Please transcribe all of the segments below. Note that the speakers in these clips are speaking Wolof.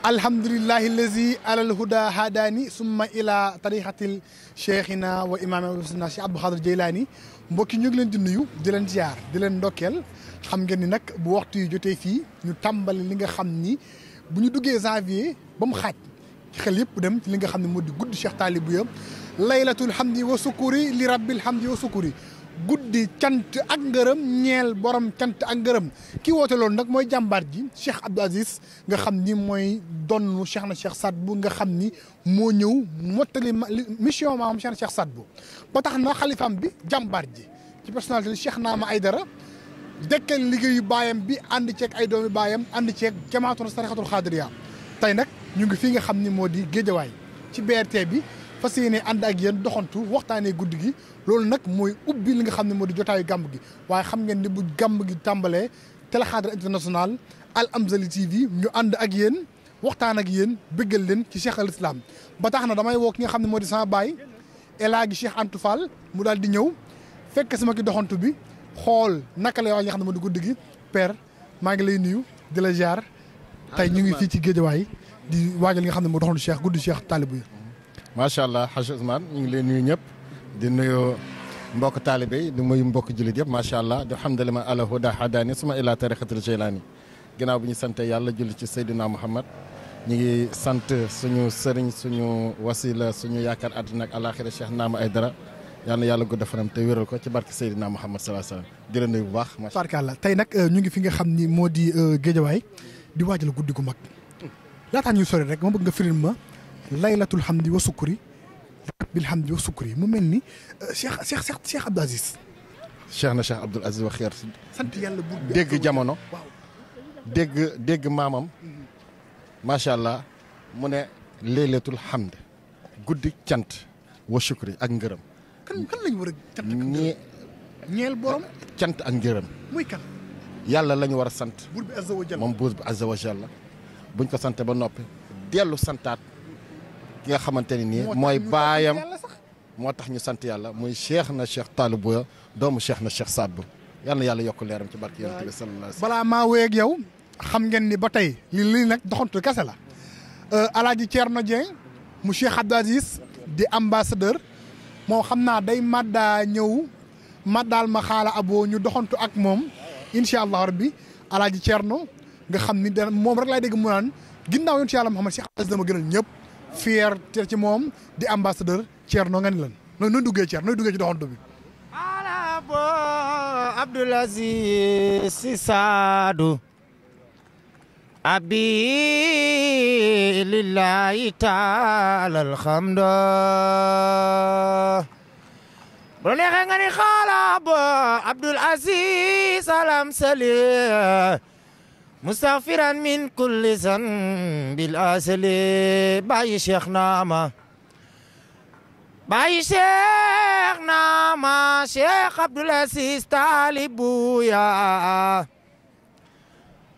alhamdulillahi allazi alal huda hadani summa ila tariqatil cheikhina wa imam usna Cheikh Abdou Khadir Jeylaani mbokki ñu ngi leen di nuyu di leen ziar di leen ndokkeel xam ngeen ni nag bu waxtu yi jotee fii ñu tàmbali li nga xam ni bu ñu duggee janvier ba mu xaaj xel yëpp dem ci li nga xam ne moo di guddi Cheikh Talibou laylatul hamdi wa sukuri li rabbil hamdi wa sukuri guddi cant ak ngërëm ñeel borom cant ak ngërëm ki woote loolu nag mooy jàmbaar ji Cheikh Abdou Aziz nga xam ni mooy donnu Cheikh na Cheikh Sadbou nga xam ni moo ñëw mottali mission maam Cheikh na Cheikh Sadbou ba tax na xalifaam bi jàmbaar ji ci personnalité Cheikh Naama Aydara dekkal liggéeyu baayam bi ànd ceeg ay doomi baayam ànd ceeg jamaatul sarixatul xaadiriya tey nag ñu ngi fii nga xam ni moo di géejawaay ci BRT bi fas yéene ànd ak yéen doxantu waxtaanee guddi gi loolu nag mooy ubbi li nga xam ne moo di jotaayu gàmb gi waaye xam ngeen ni bu gàmb gi tàmbalee Télé Xaadira International Al Amzali TV ñu ànd ak yéen waxtaan ak yéen bëggal leen ci Cheikh al Islam ba tax na damay woo ki nga xam ne moo di sama baay El Hadji Cheikh Antou Fall mu daal di ñëw fekk sama ki doxantu bi xool naka lay wax nga xam ne moo di guddi gi père maa ngi lay nuyu di la jaar tey ñu ngi fii ci géejawaay di waajal li nga xam ne moo doxantu Cheikh guddi Cheikh Talibou yi macha allah Hadj Ousmane ñu ngi leen nuyu ñëpp di nuyu mbokk taalibe yi di nuyu mbokk jullit yëpp macha allah di alhamdulilah ala huda hadani suma ila tariqatil Jeylaani ginnaaw bi ñu sant yàlla julli ci Seydina Muhammad ñu ngi sant suñu sëriñ suñu wasila suñu yaakaar àddina ak alaxira Cheikh Naama Aydara yal na yàlla gudd fanam te wéral ko ci barke Seydina Muhammad salaa salaam di la nuyu bu baax. macha allah tey nag ñu ngi fi nga xam ni moo di géejawaay di waajal guddi gu mag laataa ñuy sori rek ma bëgg nga firil ma laylatul hamdi wa sukuri bil hamdi wa sukuri mu mel ni Cheikh Abdou Aziz. Cheikh na Cheikh Abdou Aziz wax xeer. sant yàlla bu dégg jamono. waaw dégg maamam. macha allah mu ne laylatul hamd guddi cant wa sukuri ak ngërëm. kan lañ war a cant ak ngërëm ñeel borom. cant ak ngërëm. muy kan. yàlla la ñu war a sant. buur bi azza wa jalla moom buur bi azza wa jalla buñ ko sante ba noppi dellu santaat. ki nga xamante ne nii mooy baayam moo tax ñu sant yàlla muy Cheikh na Cheikh Talibou doomu Cheikh na Cheikh Sadbou yal na yàlla yokk leeram ci barke yonent bi sallallahu alayhi wa sallam. balaa maa wéy ak yow xam ngeen ni ba tey lii nag doxantu kese la Alaaji Thierno Dieng mu Cheikh Abdou Aziz di ambassadeur moom xam naa day maddaa ñëw maddaal ma xaala aboo ñu doxantu ak moom incha allah rabbi Alaaji Thierno nga xam ni da moom rek laay dégg mu naan ginnaaw yoon ci yàlla Muhammad Cheikh Abdou Aziz dama gënal ñëpp. fier ci moom di ambassadeur Thierno nga ni lan nooy duggee Thierno nooy duggee ci doxantu bi alabo Abdoul Aziz Sy Sadou abi lillahi taala alhamdu bu la neexee nga ni xaalabo Abdoul Aziz salam sali mustaghfiran min kulli zanbil asli bàyyi Cheikh Naama bàyyi Cheikh Naama Cheikh Abdoul Aziz Talibou ya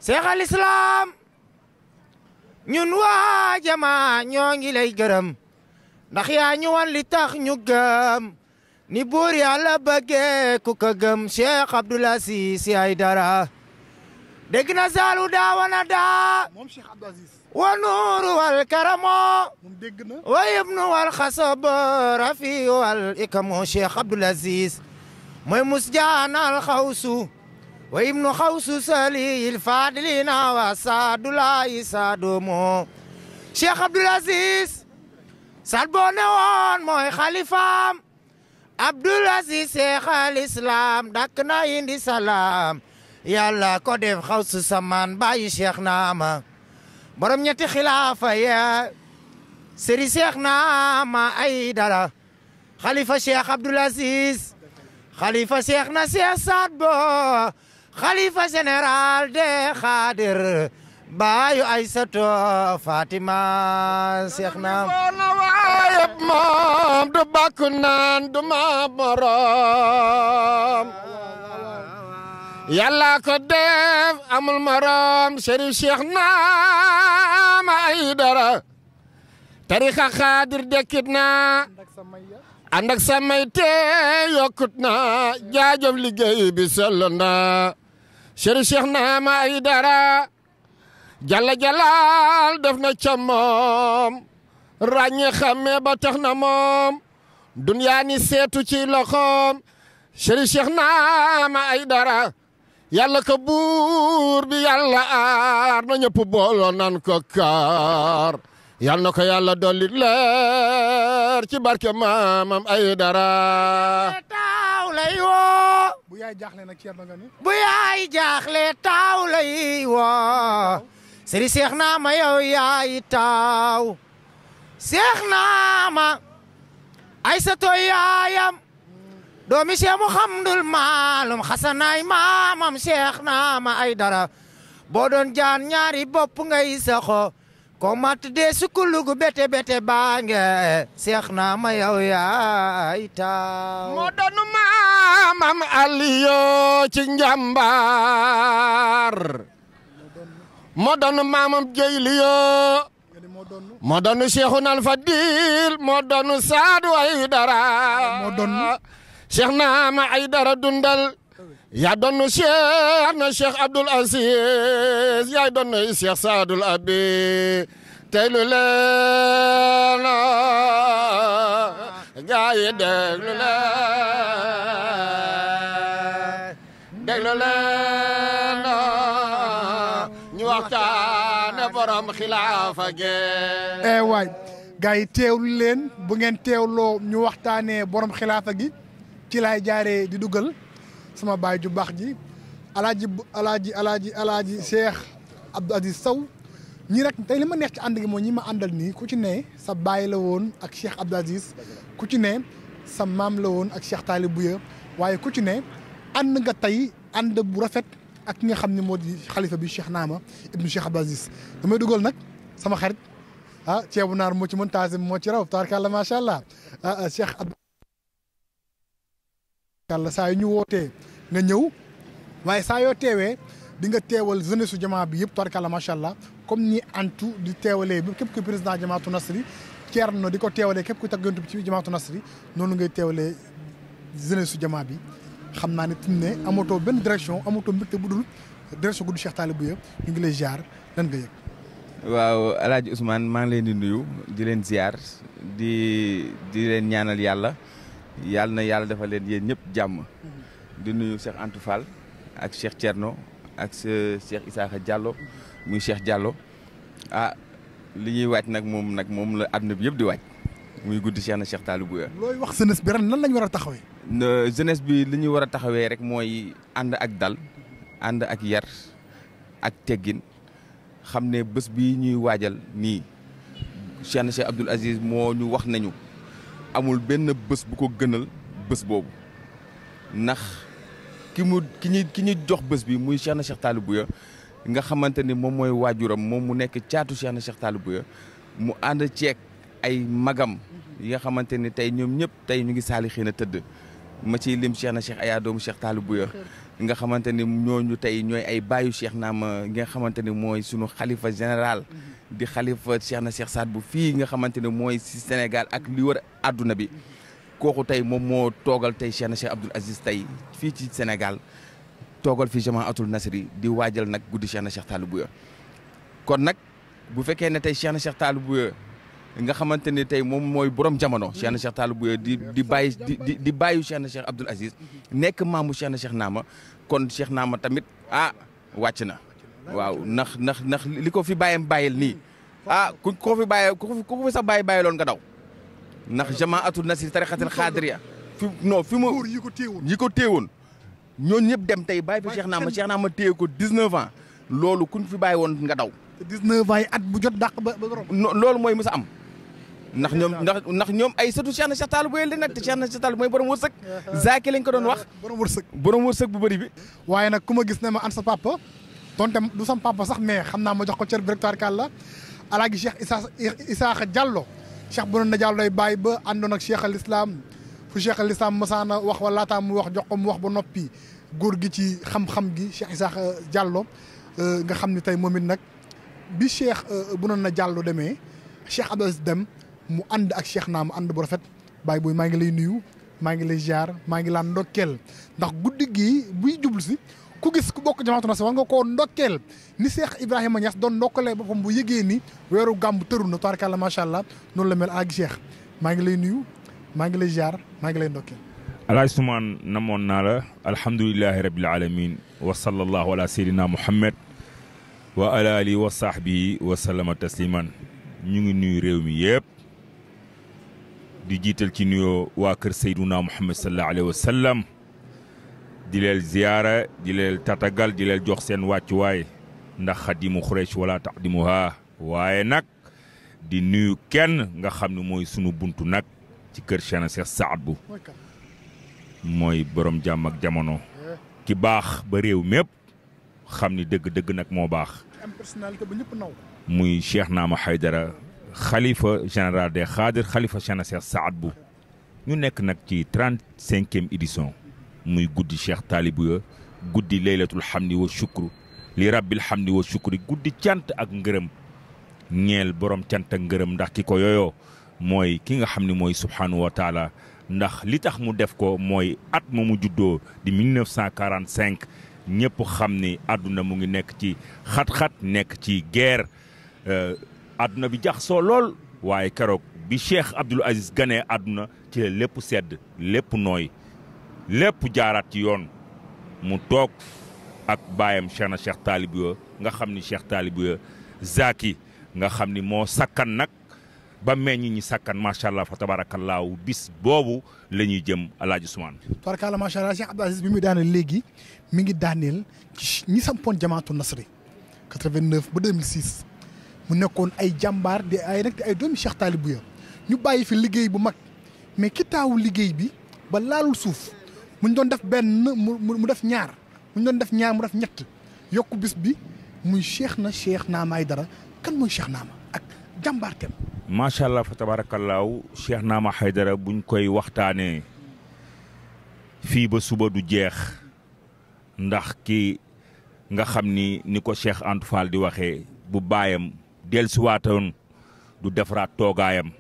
Cheikh al Islam ñun waa jama ñoo ngi lay gërëm ndax yaa ñu wan li tax ñu gëm ni buur yàlla bëggee ku ko gëm Cheikh Abdoul Aziz Sy Aydara dégg na saalu daa wana daa moom Cheikh Abdou Aziz wa nuuru wal karamo moom dégg na wa ibnu wal xasab rafi wal ikamo Cheikh Abdoul Aziz mooy musjaan al xawsu wa ibnu xawsu salil fadilina wa saadulayi saadomo Cheikh Abdoul Aziz saad boo ne woon mooy xalifaam Abdoul Aziz Cheikh al Islam dakk na indi salaam yàlla ko def xawsu samaan bàyyi Cheikh Naama borom ñetti xilaafa ya sëri Cheikh Naama Aydara xalifa Cheikh Abdoul Aziz xalifa Cheikh na Cheikh Sadbou xalifa général de Khadir baayu Aysato Fatima Cheikh Naama waaye moom du bakku naan du ma morom yàlla ko def amul morom Chérif Cheikh Naama Aydara tarixa Xaadir dekkit na ànd ak samay te yokkut na jaajëf liggéey bi sell na Chérif Cheikh Naama Aydara jalla jalal def na ca moom ràññe xàmmee ba tax na moom dunyaa ni seetu ci loxoom Serigne Cheikh Naama Aidara yàlla ko buur bi yàlla aar na ñëpp booloo nan ko kaar yal na ko yàlla dolli leer ci barke maamam Aidara taaw lay woo bu yaay jaaxle nag ceeb nga ni bu yaay jaaxle taaw lay woo Serigne Cheikh Naama yow yaay taaw Cheikh Naama Aïssatou yaayam doomi Cheikh Mouhamadoul Maalum xasanaay maamam Cheikh Naama Aidara boo doon jaan ñaari bopp ngay saxo ko mat de sukulugu bete bete baange Cheikh Naama yow yaay taaw moo doon maamam Aliyo ci njàmbaar moo doon maamam Jeyliyo moo doon Cheikhuna al Fadil moo doon Saadu Aidara moo doon Cheikh Naama Aidara dundal yaa doon Cheikh na Cheikh Abdoul Aziz yaay doon Cheikh Saadul Abi tey lu leen gaa yi déglu leen ñu waxtaane borom xilaafa ge waay gars yi teewlu leen bu ngeen teewloo ñu waxtaanee borom xilaafa gi ci laay jaaree di dugal sama baay ju baax ji alaaji Cheikh Abdou Aziz Sow ñii rek tey li ma neex ci ànd gi mooy ñi ma àndal nii ku ci ne sa baay la woon ak Cheikh Abdou Aziz ku ci ne sa maam la woon ak Cheikh Talib Bouya waaye ku ci ne ànd nga tey ànd bu rafet ak ki nga xam ne moo di xalifa bi Cheikh Naama ibnu Cheikh Abdou Aziz damay dugal nag sama xarit ceebu naar moo ci mën taasim moo ci raw tabarkàlla macha allah Cheikh Abdou kàlla saa yu ñu wootee nga ñëw waaye saa yoo teewee di nga teewal jeunesse su jamaa bi yëpp tabarkàlla macha allah comme ni antu di teewalee bi képp ku président jamaatu nasri Thierno di ko teewalee képp ku taggantu ci jamaatu nasri noonu ngay teewalee jeunesse su jamaa bi xam naa ne fi mu ne amatoo benn direction amatoo mbégte bu dul direction guddi Cheikh Talib Bouya ñu ngi lay ziar lan nga yëg. waaw El Hadj Ousmane maa ngi leen di nuyu di leen ziar di leen ñaanal yàlla na yàlla dafa leen yéen ñëpp jàmm. di nuyu Cheikh Antou Fall ak Cheikh Thierno ak Cheikh Isaaxa Diallo muy Cheikh Diallo li ñuy waaj nag moom la àdduna bi yëpp di waaj muy guddi Cheikh na Cheikh Talib Bouya. looy wax jeunesse bi ren nan lañ war a taxawee. jeunesse bi li ñuy war a taxawee rek mooy ànd ak dal ànd ak yar ak teggin xam ne bés bi ñuy waajal nii Cheikh na Cheikh Abdoul Aziz moo ñu wax nañu amul benn bés bu ko gënal bés boobu ndax ki ñu jox bés bi muy Cheikh na Cheikh Talib Bouya nga xamante ni moom mooy waajuram moom mu nekk caatu Cheikh na Cheikh Talib Bouya mu ànd ceeg ay magam yi nga xamante ni tey ñoom ñëpp tey ñu ngi saali xëy na tëdd ma ciy lim Cheikh na Cheikh Aya doomu Cheikh Talib Bouya nga xamante ni ñooñu tey ñooy ay baayu Cheikh Naama nga xamante ni mooy sunu xalifa général di xalifa Cheikh na Cheikh Saad bu fii nga xamante ni mooy si Sénégal ak li wër àdduna bi kooku tey moom moo toogal tey Cheikh na Cheikh Abdoul Aziz tey fii ci Sénégal toogal fi Jamaatul Nasri di waajal nag guddi Cheikh na Cheikh Talib Bouya kon nag bu fekkee ne tey Cheikh na Cheikh Talib Bouya nga xamante ni tey moom mooy borom jamono Cheikh na Cheikh Talib Bouya di bàyyi Cheikh na Cheikh Abdoul Aziz nekk maamu Cheikh na Cheikh Naama kon Cheikh Naama tamit wàcc na waaw ndax li ko fi bàyyil nii ku ko fi bàyyi ku ko fi sax bàyyiloon nga daw ndax Jamaatul Nasri tarixatul xaadiriya fi mu yi ko téewoon ñooñu ñëpp dem tey bàyyi fi Cheikh Naama téye ko 19 ans loolu kuñ fi bàyyi woon nga daw. 19 ans yi at bu jot dàq ba loolu mooy mës a am ndax ñoom ay sëtu Cheikh na Cheikh Talib Bouya li nag te Cheikh na Cheikh Talib mooy borom wërsëg. zaaki lañ ko doon wax. borom wërsëg bu bëri bi. waaye nag ku ma gis ne ma an sa papa donte du sam papa sax mais xam naa ma jox ko cër bi rek taarkalla alaaji Cheikh Isaaxa Diallo Cheikh bu na Diallo lay bàyyi ba àndoon ak Cheikh al Islam fu Cheikh al Islam masaana wax wala laataa mu wax jox ko mu wax ba noppi góor gi ci xam-xam gi Cheikh Isaaxa Diallo nga xam ne tey moom it nag bi Cheikh bu na Diallo demee Cheikh Abdou Aziz dem mu ànd ak Cheikh Naama ànd bu rafet bàyyi booy maa ngi lay nuyu maa ngi lay ziar maa ngi laa ndokkeel ndax guddi gii buy jublu si ku gis ku bokk Jamaatu Nasr war nga koo ndokkeel ni Cheikh Ibrahima Niass doon ndokkalee boppam bu yëgee ni weeru gàmmu tëru na tabaarkalla macha allah noonu la mel ak Cheikh maa ngi lay nuyu maa ngi lay ziar maa ngi lay ndokkeel. Alaaji Ousmane namoon naa la alhamdulilahi rabil alamin wa sallallahu ala sayyidina Muhammad wa ala alihi wa sahbihi wa sallama tasliman ñu ngi nuyu réew mi yëpp di jiital ci nuyoo waa kër Seydina Muhammad sallallahu alayhi wa sallam di leen ziyaara di leen tatagal di leen jox seen wàccuwaay ndax xadimu Xuraysh wala taqdimuha waaye nag di nuyu kenn nga xam ne mooy sunu buntu nag ci kër Cheikhna Cheikh Saad Bou mooy borom jàmm ak jamono ki baax ba réew mépp xam ni dëgg-dëgg nag moo baax muy Cheikh Naama Haydara xalifa général des Xaadir xalifa Cheikhna Cheikh Saad Bou ñu nekk nag ci 35e édition muy guddi Cheikh Talibou guddi laylatul hamdi wa shukru li rabbil hamdi wa shukri guddi cant ak ngërëm ñeel borom cant ak ngërëm ndax ki ko yooyoo mooy ki nga xam ne mooy subhanahu wa taala ndax li tax mu def ko mooy at ma mu juddoo di 1945 ñëpp xam ni àdduna mu ngi nekk ci xat-xat nekk ci guerre àdduna bi jaxasoo lool waaye keroog bi Cheikh Abdoul Aziz ganee àdduna ci la lépp sedd lépp nooy lépp jaaraat ci yoon mu toog ak baayam Cheikhna Cheikh Talibou nga xam ni Cheikh Talibou Zaki nga xam ni moo sakkan nag ba meññ ñi sakkan macha allah fa tabaarakallaahu bis boobu la ñuy jëm Alaaji Ousmane. tabaarkalla macha allah Cheikh Abdoul Aziz bi muy daaneel léegi mi ngi daaneel ci ñi sampoon Jamaatu Nasri 89 ba 2006 mu nekkoon ay jàmbaar di ay doomi Cheikh Talibou ñu bàyyi fi liggéey bu mag mais ki taawu liggéey bi ba laalul suuf mu ñu doon def benn mu def ñaar mu ñu doon def ñaar mu def ñett yokku bis bi muy Cheikh Naama Haydara kan mooy Cheikh Naama ak jàmbaarteem. macha allah fa tabaarakallaahu Cheikh Naama Haydara buñ koy waxtaanee fii ba suba du jeex ndax ki nga xam ni ko Cheikh Antou Fall di waxee bu baayam dellusiwaatoon du defaraat toogaayam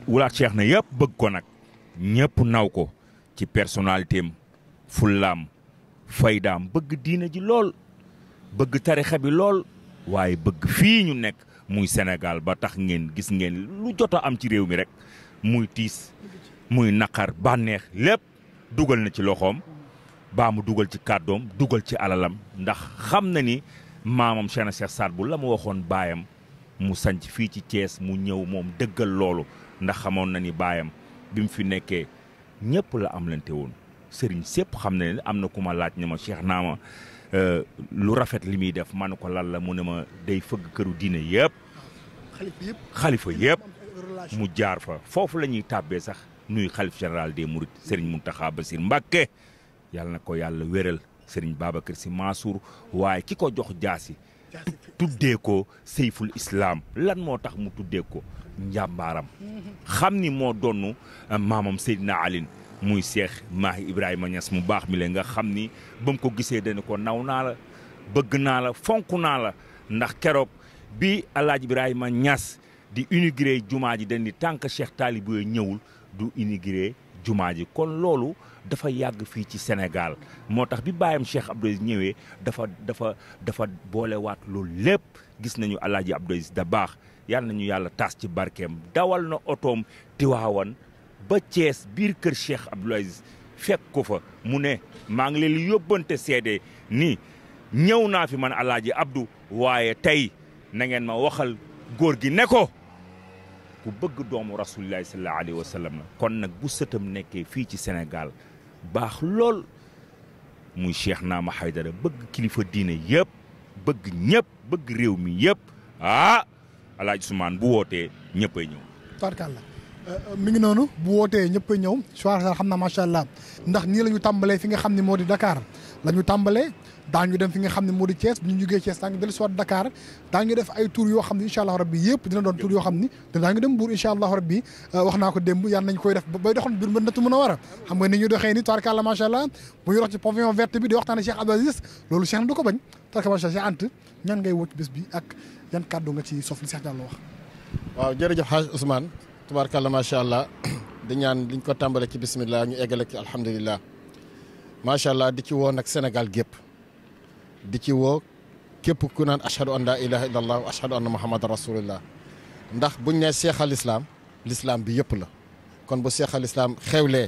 wulaat Cheikh na yëpp bëgg ko nag ñëpp naw ko ci personnalité am fullaam faydaam bëgg diina ji lool bëgg tarixa bi lool waaye bëgg fii ñu nekk muy Sénégal ba tax ngeen gis ngeen lu jot a am ci réew mi rek muy tiis muy naqar bànneex lépp dugal na ci loxoom baa mu dugal ci kàddoom dugal ci alalam ndax xam na ni maamam Cheikhna Cheikh Saad Bou la mu waxoon baayam mu sanc fii ci Thiès mu ñëw moom dëggal loolu ndax xamoon na ni baayam bi mu fi nekkee ñëpp la am lante woon sëriñ sépp xam na ne am na ku ma laaj ne ma Cheikh Naama lu rafet li muy def ma ne ko lan la mu ne ma day fëgg këru diine yëpp xalifa yëpp mu jaar fa foofu la ñuy tàbbee sax nuy xalif général des mourides Serigne Mountakha Bassir Mbacké yàlla na ko yàlla wéral Serigne Babacar Sy Mansour waaye ki ko jox jaasi tuddee ko Seyful Islam lan moo tax mu tuddee ko njàmbaaram xam ni moo donnu maamam Seydina Alin muy Cheikh Mahi Ibrahima Niass mu baax mi le nga xam ni ba mu ko gisee dana ko naw naa la bëgg naa la fonk naa la ndax keroog bi Alaaji Ibrahima Niass di inauguré jumaa ji dañ ni tànk Cheikh Talibou ñëwul du inauguré jumaa ji kon loolu dafa yàgg fii ci Sénégal moo tax bi bàyyam Cheikh Abdou Aziz ñëwee dafa boolewaat loolu lépp gis nañu Alaaji Abdou Aziz da baax yàlla nañu yàlla taas ci barkeem dawal na otoom Tiwaawan ba Thiès biir kër Cheikh Abdoul Aziz fekk ko fa mu ne maa ngi leen yóbbante seede ni ñëw naa fi man Alaaji Abdou waaye tey na ngeen ma waxal góor gi ne ko ku bëgg doomu rasulillahi sallallahu alayhi wa sallam la kon nag bu sëtam nekkee fii ci Sénégal baax lool muy Cheikh Naama Haydara bëgg kilifa diine yëpp bëgg ñëpp bëgg réew mi yëpp Alaaji Ousmane bu wootee ñëppay ñëw. Tarkalla mi ngi noonu bu wootee ñëppay ñëw xam naa macha allah ndax nii la ñu tàmbalee fi nga xam ne moo di Dakar la ñu tàmbalee daañu dem fi nga xam ne moo di Thiès bu ñu jugee Thiès daañu dellu si waat Dakar daañu def ay tour yoo xam ne incha allah rabbi yëpp dina doon tour yoo xam ni daañu dem Mbour incha allah rabbi wax naa ko démb yàlla nañ koy def bay doxoon biir Madinatu Munawwara xam nga ni ñu doxee ni tarkalla macha allah bu ñu dox ci pavillon vert bi di waxtaane Cheikh Abdou Aziz loolu Cheikh na du ko bañ tarkalla macha allah Cheikh Anta ñan ngay woo ci bés bi ak yan kàddu nga ci sof li Cheikh Diallo wax. waaw jërëjëf Hadj Ousmane tubaarkàlla macha allah di ñaan liñ ko tàmbale ci bismillah ñu eggale ci alhamdulilah macha allah di ci woo nag Sénégal gépp di ci woo képp ku naan ashhadu an la ilaha illallah wa ashhadu anna muhammadan rasulullah ndax buñ ne seex al islam l'islam bi yëpp la kon bu seex al islam xewlee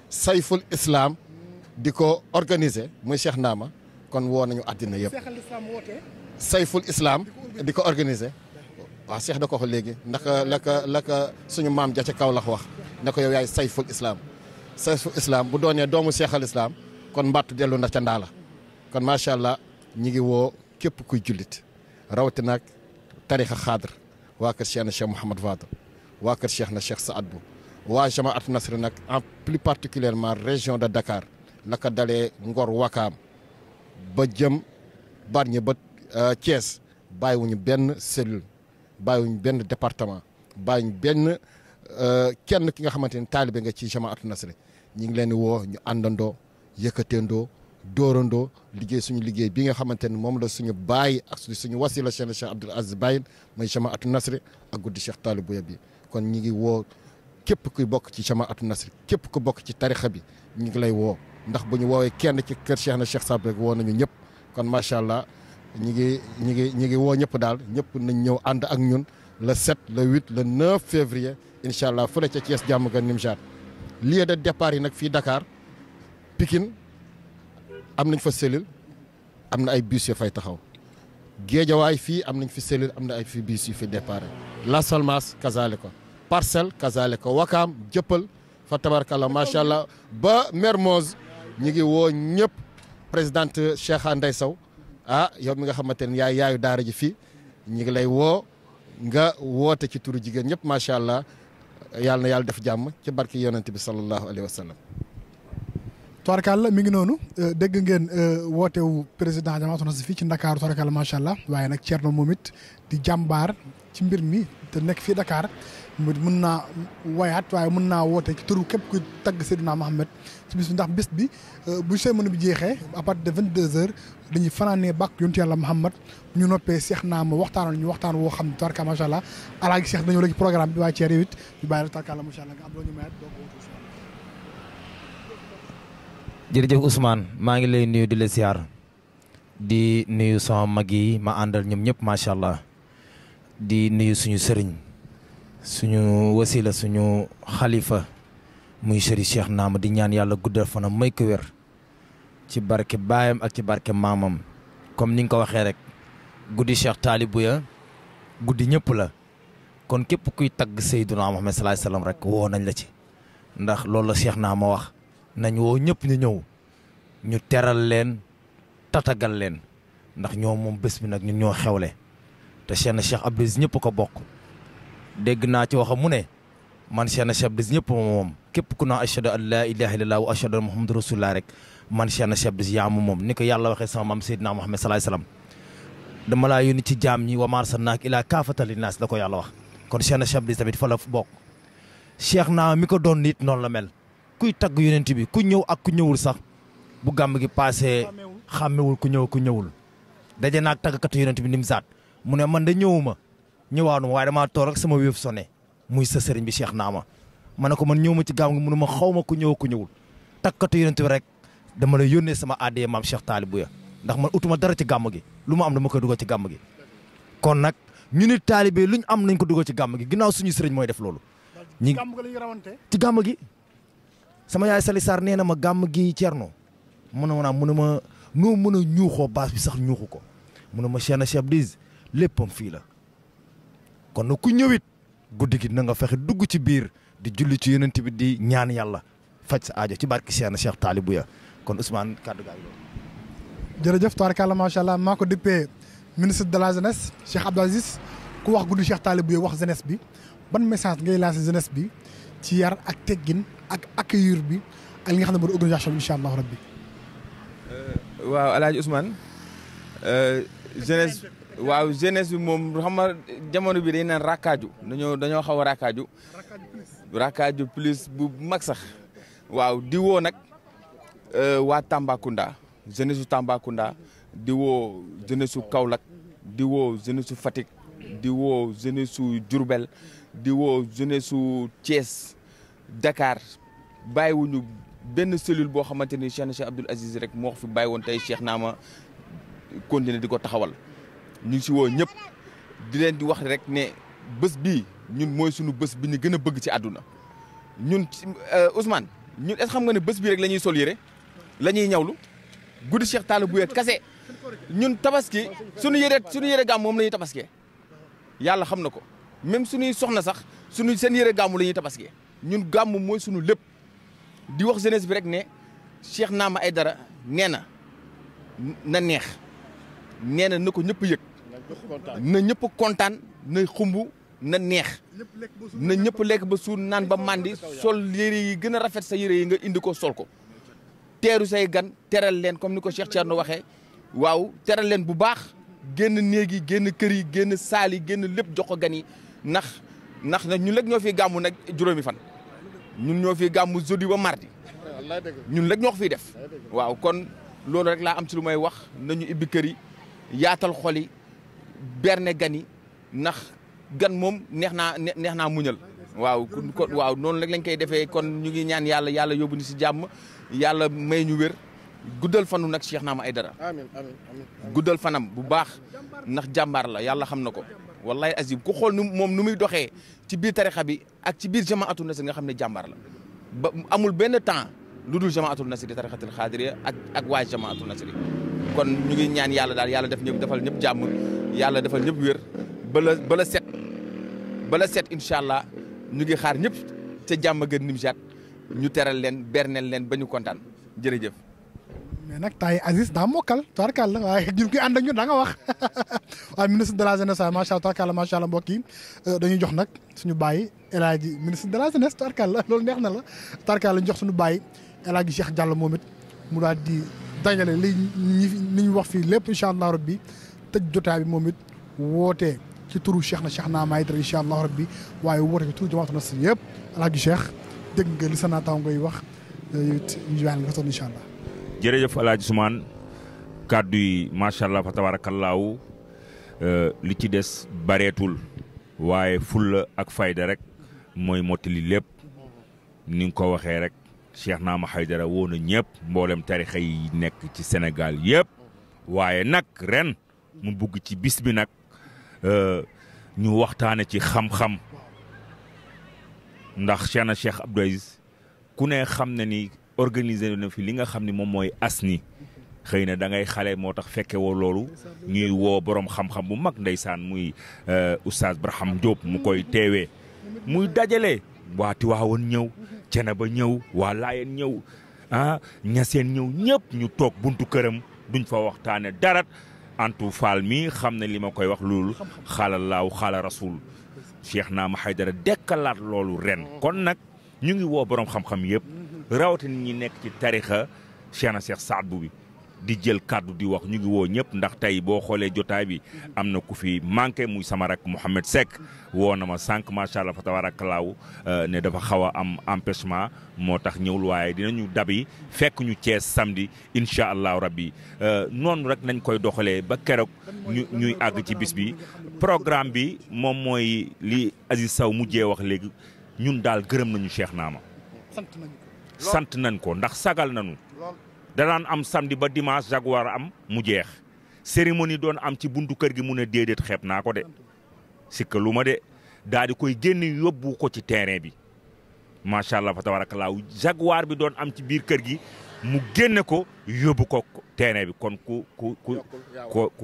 sayful islam di ko organiser muy Cheikh Naama kon woo nañu àddina yëpp sayful islam di ko organiser waaw Cheikh da ko wax léegi ndax la ka suñu maam ja ca Kaolack wax ne ko yow yaay sayful islam bu doonee doomu Cheikh al islam kon mbattu dellu na ca ndaala kon macha allah ñi ngi woo képp kuy jullit rawatina nag tarixa xaadr waa kër Cheikh na Cheikh Mouhamad Fadal waa kër Cheikh na Cheikh Saad Bou waa Jamaat Nasr nag en plus particulièrement région de Dakar la ko dalee Ngor Wakaam ba jëm Bargny ba Thiès bàyyiwuñu benn cellule bàyyiwuñu benn département bàyyiwuñu benn kenn ki nga xamante ni taalibe nga ci Jamaat Nasr ñi ngi leen di woo ñu àndandoo yëkkateendoo dóorandoo liggéey suñu liggéey bi nga xamante ni moom la suñu baay ak suñu wasila Cheikh Abdoul Aziz Baye mooy Jamaatu Nasr ak guddi Cheikh Talibouya bi kon ñi ngi woo képp kuy bokk ci Jamaatu Nasr képp ku bokk ci tarixa bi ñu ngi lay woo ndax bu ñu woowee kenn ci kër Cheikh na Cheikh Saad Bou rek woo nañu ñëpp kon macha allah ñi ngi woo ñëpp daal ñëpp nañ ñëw ànd ak ñun le 7 le 8 le 9 février incha allah fële ca Thiès jàmm gan Nimjaat lieu de départ yi nag fii Dakar Pikine am nañ fa cellule am na ay bus yu fay taxaw Géejawaay fii am nañ fi cellule am na ay fi bus yu fi départ Las Palmas kazale ko Parcelles kazale ko Wakaam Jëppal fa tabarkalla macha allah ba Mermoz ñi ngi woo ñëpp présidente Cheikha Ndeye Sow yow mi nga xamante ne yaayu daara ji fii ñi ngi lay woo nga woote ci turu jigéen ñëpp macha allah yàlla na yàlla def jàmm ci barki yonent bi sallallahu alayhi wa sallam. Tubaarkàlla mi ngi noonu dégg ngeen wootewu président Jamaatu Nasr fii ci Ndakaaru tubaarkàlla macha allah waaye nag Thierno moom it di jàmbaar ci mbir mi te nekk fii Dakar mën naa wayaat waaye mën naa woote ci turu képp ku tagg Seydina Mohamed ci bis bi ndax bis bi bu cérémonie bi jeexee à partir de 22h dañuy fanaanee bàkk yontu yàlla Mohamed ñu noppee Cheikh Naama waxtaanal ñu waxtaan woo xam ne tubaarkàlla macha allah alaaji Cheikh dañoo léegi programme bi waaye Thierno it ñu bàyyi la tubaarkàlla macha allah nga am loo ñu mayaat doo ko woote. jërëjëf Ousmane maa ngi lay nuyu di la siyaar di nuyu sama mag yi ma àndal ñoom ñëpp macha allah di nuyu suñu sëriñ suñu wasila suñu xalifa muy sëriñ Cheikh Naama di ñaan yàlla guddal fanam may ko wér ci barke baayam ak ci barke maamam comme ni nga ko waxee rek guddi Cheikh Talibouya guddi ñëpp la kon képp kuy tagg Seydina Muhammad sallallahu alayhi wasallam rek woo nañ la ci ndax loolu la Cheikh Naama wax nañ woo ñëpp ñu ñëw ñu teral leen tatagal leen ndax ñoo moom bés bi nag ñun ñoo xewle te Cheikh Abdou Aziz ñëpp ko bokk dégg naa ci waxam mu ne man Cheikh Abdou Aziz ñëpp moom képp ku naa ashhadu an laa ilaaha illallaah wa ashhadu anna muhammadu rasulullah rek man Cheikh Abdou Aziz yaa moom ni ko yàlla waxee sama maam Seydina Muhammad sallallahu alayhi wasallam dama laa yónni ci jaam ñi wa maa arsalnaaka illaa kaafatan linnaas la ko yàlla wax kon Cheikh Abdou Aziz tamit fa la bokk Cheikh naa mi ko doon nit noonu la mel kuy tagg yonent bi ku ñëw ak ku ñëwul sax bu gàmm gi passé xàmmewul ku ñëw ku ñëwul daje naag taggkatu yonent bi Nimzaat mu ne man de ñëwuma ñëwaanuma waaye damaa toog rek sama wéef sonné muy sa sëriñ bi Cheikh Naama ma ne ko man ñëw ma ci gàmm gi mu ne ma xaw ma ku ñëw ku ñëwul taggkatu yonent bi rek dama la yónnee sama addee maam Cheikh Talibouya ndax man utuma dara ci gàmm gi lu ma am dama koy dugal ci gàmm gi kon nag ñu nit taalibe luñ am nañ ko dugal ci gàmm gi ginnaaw suñu sëriñ mooy def loolu ñi ci gàmm gi sama yaay Sali Sarr nee na ma gàmm gi Thierno mu ne ma noo mën a ñuuxoo baas bi sax ñuuxu ko mu ne ma Cheikh Abdou Aziz léppam fii la kon nag ku ñëwit guddi gi na nga fexe dugg ci biir di julli ci yonent bi di ñaan yàlla faj sa aajo ci barki Cheikh Talibouya kon Ousmane kàddu gaa ngi loolu. jërëjëf tabaarkalla macha allah maa ko dippee ministre de la jeunesse Cheikh Abdou Aziz ku wax guddi Cheikh Talibouya wax jeunesse bi ban message ngay lancé jeunesse bi ci yar ak teggin ak accueillir bi ak li nga xam ne mooy organisation bi incha allah rabbi. waaw El Hadj Ousmane jeunesse bi moom xam nga jamono bi dañ naan rakkaaju dañoo xaw a rakkaaju plus bu mag sax waaw di woo nag waa Tambacounda jeunesse su Tambacounda di woo jeunesse su Kaolack di woo jeunesse su Fatick di woo jeunesse su Diourbel di woo jeunesse su Thiès Dakar bàyyiwuñu benn cellule boo xamante ni Cheikh na Cheikh Abdoul Aziz rek moo fi bàyyi woon tey Cheikh Naama continuer di ko taxawal ñu ngi si woo ñëpp di leen di wax rek ne bés bii ñun mooy suñu bés bi ñu gën a bëgg ci àdduna ñun Ousmane ñun est-ce xam nga ne bés bii rek la ñuy sol yére la ñuy ñawlu guddi Cheikh Talla Bouye kase ñun tabaski suñu yére gàmm moom la ñuy tabaskee yàlla xam na ko même suñuy soxna sax seen yére gàmmu la ñuy tabaskee ñun gàmm mooy suñu lépp di wax jeunesse bi rek ne Cheikh Naama Aidara nee na neex nee na ko ñëpp yëg na ñëpp kontaan na xumb na neex na ñëpp lekk ba suur naan ba màndi sol yére yi gën a rafet sa yére yi nga indi ko sol ko teeru say gan teral leen comme ni ko Cheikh Thierno waxee waaw teral leen bu baax génn néeg yi génn kër yi génn saal yi génn lépp jox ko gan yi ndax ñun rek ñoo fiy gàmmu nag juróomi fan ñun ñoo fiy gàmmu jeudi ba mardi ñun rek ñoo ko fiy def waaw kon loolu rek laa am ci lu may wax nañu ibbi kër yi yaatal xol yi berne gan yi ndax gan moom neex naa muñal waaw kon waaw noonu rek lañ koy defee kon ñu ngi ñaan yàlla yóbbu ni si jàmm yàlla may ñu wér guddal fanu nag Cheikh Naama Aidara amiin guddal fanam bu baax ndax jàmbaar la yàlla xam na ko wallahi azim ku xool moom nu muy doxee ci biir tarixa bi ak ci biir jamaatul nasri nga xam ne jàmbaar la ba amul benn temps lu dul jamaatul nasri tarixatul xaadiriya ak waa jamaatul nasri kon ñu ngi ñaan yàlla daal yàlla defal ñëpp jàmm yàlla defal ñëpp wér bala set incha allah ñu ngi xaar ñëpp ca jàmm gën Nimjaat ñu teral leen berneel leen ba ñu kontaan jërëjëf. mais nag tay Aziz daa mokkal tubaarkàlla la waaye ñun ki ànd ak ñun da nga wax waaye ministre de la jeunesse macha allah tubaarkàlla macha allah mbokk yi dañuy jox nag suñu bàyyi El Hadji ministre de la jeunesse tubaarkàlla loolu neex na la tubaarkàlla ñu jox suñu bàyyi El Hadji Cheikh Diallo moom it mu daal di dajale li ñu wax fii lépp incha allah rabbi tëj jotaay bi moom it wootee ci turu Cheikh Naama Aidara incha allah rabbi waaye woote ci turu Jamaatul Nasri yëpp El Hadji Cheikh dégg nga li sa naataango ngay wax ñu wax nga sonn incha allah. jërëjëf El Hadji Ousmane kàddu yi macha allah fa tabaarakallaahu li ci des bareetul waaye fulla ak fayda rek mooy mottali lépp ni nga ko waxee rek Cheikh Naama Aidara woo na ñëpp mboolem tarixa yi nekk ci Sénégal yëpp waaye nag ren mu bugg ci bis bi nag ñu waxtaane ci xam-xam ndax Cheikh Abdou Aziz ku ne xam na ni organiser na fi li nga xam ne moom mooy asni xëy na da ngay xale moo tax fekke woo loolu ñuy woo borom xam-xam bu mag ndeysaan muy oustaz Braham Diop mu koy teewee muy dajale waa Tiwaawan ñëw Cenaba ñëw waa Laayeen ñëw Ñaseen ñëw ñëpp ñu toog buntu këram duñ fa waxtaane dara Antou Fall mi xam ne li ma koy wax loolu xaala laaw xaala rasul Cheikh Naama Aidara dekkalaat loolu ren kon nag ñu ngi woo borom xam-xam yëpp rawatina ñi nekk ci tarixa Cheikh Saad Bou bi di jël kàddu di wax ñu ngi woo ñëpp ndax tey boo xoolee jotaay bi am na ku fi manqué muy sama rak Mouhamed Seck woo na ma sànq macha allah fa tabarakalaaw ne dafa xaw a am empêchement moo tax ñëwul waaye dinañu dabi fekk ñu Cees samedi incha allahu rabbi noonu rek nañ koy doxalee ba keroog ñuy àgg ci bis bi programme bi moom mooy li Aziz Sow mujjee wax léegi ñun daal gërëm nañu Cheikh Naama sant nañ ko ndax sagal nañu danaan am samedi ba dimanche Jaguar am mu jeex cérémonie doon am ci buntu kër gi mu ne déedéet xeeb naa ko de sikka lu ma de daal di koy génn yóbbu ko ci terrain bi macha allah fa tabarakallah Jaguar bi doon am ci biir kër gi mu génne ko yóbbu ko terrain bi kon ku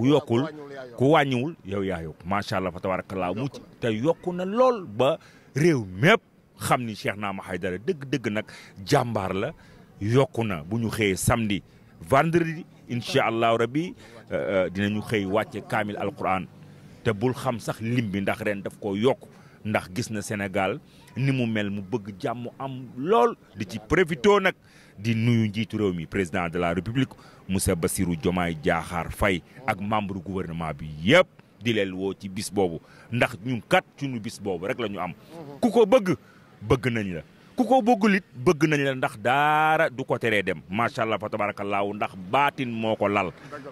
yokkul ku wàññiwul yow yaa yokk macha allah fa tabarakallah mu te yokku na lool ba réew mépp xam ni Cheikh Naama Aidara dëgg-dëgg nag jàmbaar la yokku na bu ñu xëyee samedi vendredi incha allahu rabbi dinañu xëy wàcce kaamil alquran te bul xam sax lim bi ndax ren daf ko yokk ndax gis na Sénégal ni mu mel mu bëgg jàmm am lool di ci profité nag di nuyu njiitu réew mi président de la république Moussa Bassirou Diomaye Diakhar Faye ak membre gouvernement bi yëpp di leen woo ci bis boobu ndax ñun kat suñu bis boobu rek la ñu am ku ko bëgg nañ la ku ko bëggul it bëgg nañ la ndax daara du ko teree dem macha allah fa tabarakallahu ndax baatin moo ko lal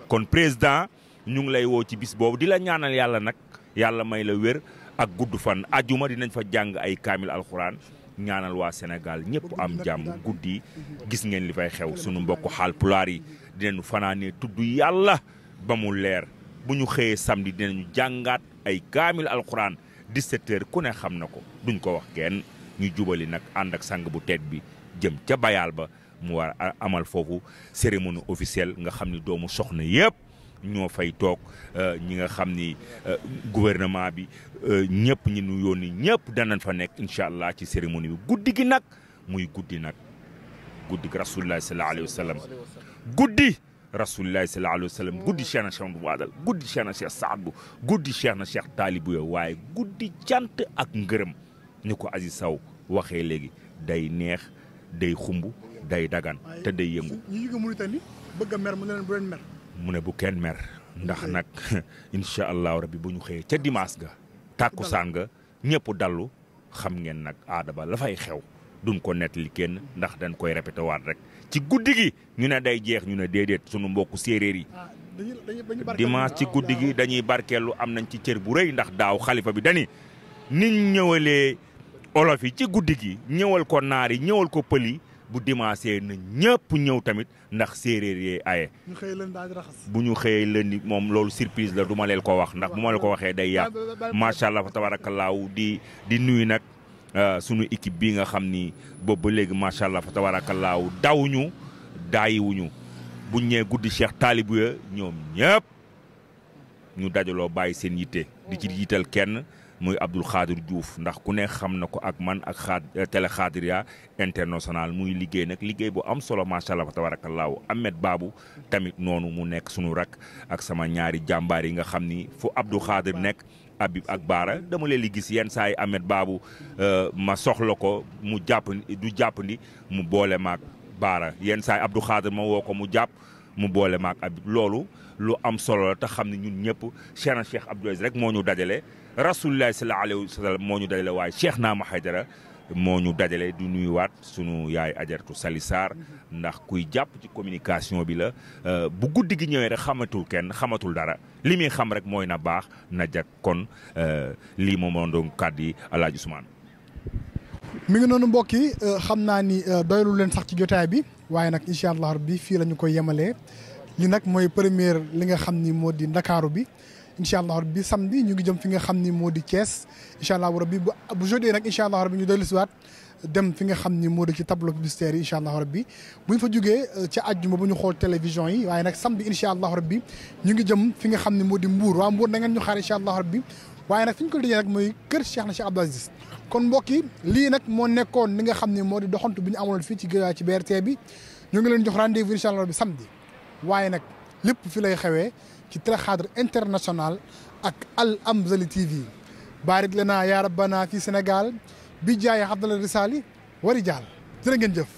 kon président ñu ngi lay woo ci bis boobu di la ñaanal yàlla nag yàlla may la wér ak gudd fan ajuma dinañ fa jàng ay kaamil alxuraan ñaanal waa Sénégal ñëpp am jàmm. guddi gis ngeen li fay xew sunu mbokku Haalpulaar yi dinañu fanaanee tudd yàlla ba mu leer bu ñu xëyee samedi dinañu jàngaat ay kaamil alxuraan 17h ku ne xam na ko duñ ko wax kenn ñu jubali nag ànd ak sang bu tedd bi jëm ca bayal ba mu war a amal foofu cérémonie officielle nga xam ni doomu soxna yëpp ñoo fay toog ñi nga xam ni gouvernement bi ñëpp ñi nu yónni ñëpp danañ fa nekk incha allah ci cérémonie bi guddi gi nag muy guddi nag guddi gi rasulillahi sallallahu alayhi wa sallam guddi rasulillahi sallallahu alayhi wa sallam guddi Cheikh na Cheikh Abdou Wadal guddi Cheikh na Cheikh Saad Bou guddi Cheikh na Cheikh Talibou yo waaye guddi cant ak ngërëm ñu ko Aziz Sow waxee léegi day neex day xumb day dagan te day yëngu. ñi jóge Mauritanie bëgg a mer mu ne leen bu leen mer. mu ne bu kenn mer ndax nag incha allahu rabbi bu ñu xëyee ca dimanche ga tàkkusaan ga ñëpp dallu xam ngeen nag aada ba la fay xew duñ ko nettali kenn ndax dañ koy répété waat rek ci guddi gi ñu ne day jeex ñu ne déedéet sunu mbokku séeréer yi dimanche ci guddi gi dañuy barkeelu am nañ ci cër bu rëy ndax daaw xalifa bi dani niñ ñëwalee olof yi ci guddi gi ñëwal ko naar yi ñëwal ko pël yi bu dimanche na ñëpp ñëw tamit ndax séeréer yee aye bu ñu xëyee lëndi moom loolu surprise la du ma leen ko wax ndax bu ma la ko waxee day yàq macha allah fa tabarakallaahu di nuyu nag sunu équipe bi nga xam ni boobu ba léegi macha allah fa tabarakallaahu dawuñu daayiwuñu buñ ñëwee guddi Cheikh Talibou ya ñoom ñëpp ñu dajaloo bàyyi seen yitte di ci jiital kenn muy Abdoul Khadir Diouf ndax ku ne xam na ko ak man ak télé Khadiriya international muy liggéey nag liggéey bu am solo macha allah fa tabarakallaahu Ahmed Babou tamit noonu mu nekk sunu rak ak sama ñaari jàmbaar yi nga xam ni fu Abdou Khadir nekk Habib ak Baara dama leen di gis yenn saa yi Ahmed Babou ma soxla ko mu jàppandi mu boole maag Baara yenn saa yi Abdou Khadir ma woo ko mu jàpp mu boole maag Habib loolu lu am solo la te xam ne ñun ñëpp Cheikh na Cheikh Abdou Aziz rek moo ñu dajale rasulullah sallallahu alayhi wa sallam moo ñu dajale waaye Cheikh Naama Haydara moo ñu dajale du nuyuwaat sunu yaay ajaratu Sali Sarr ndax kuy jàpp ci communication bi la bu guddi gi ñëwee rek xamatul kenn xamatul dara li muy xam rek mooy na baax na jag kon lii moom moo doon kàddu yi El Hadj Ousmane. mi ngi noonu mbokk yi xam naa ni doylu leen sax ci jotaay bi waaye nag incha allah rabbi fii la ñu koy yemalee li nag mooy première li nga xam ni moo di ndakaaru bi. incha allah rabbi samedi ñu ngi jëm fi nga xam ni moo di Thiès incha allah rabbi bu jeudi nag incha allah rabbi ñu dellusiwaat dem fi nga xam ni moo di ci tableau publicitaire yi incha allah rabbi bu ñu fa jógee ca àjjuma bu ñu xool télévision yi waaye nag samedi incha allah rabbi ñu ngi jëm fi nga xam ni moo di Mbour waa Mbour da ngeen ñu xaar incha allah rabbi waaye nag fi ñu ko dajee nag mooy kër Cheikh na Cheikh Abdou Aziz kon mbokk yi lii nag moo nekkoon li nga xam ni moo di doxantu bi ñu amaloon fii ci BRT bi ñu ngi leen jox rendez-vous incha allah rabbi samedi waaye nag lépp fi lay xewee ci Télé Khadr international ak Al Amzali TV barik lana ya rabbana fi Sénégal bi jaay Abdallah Risali wari jaal jërë ngeen jëf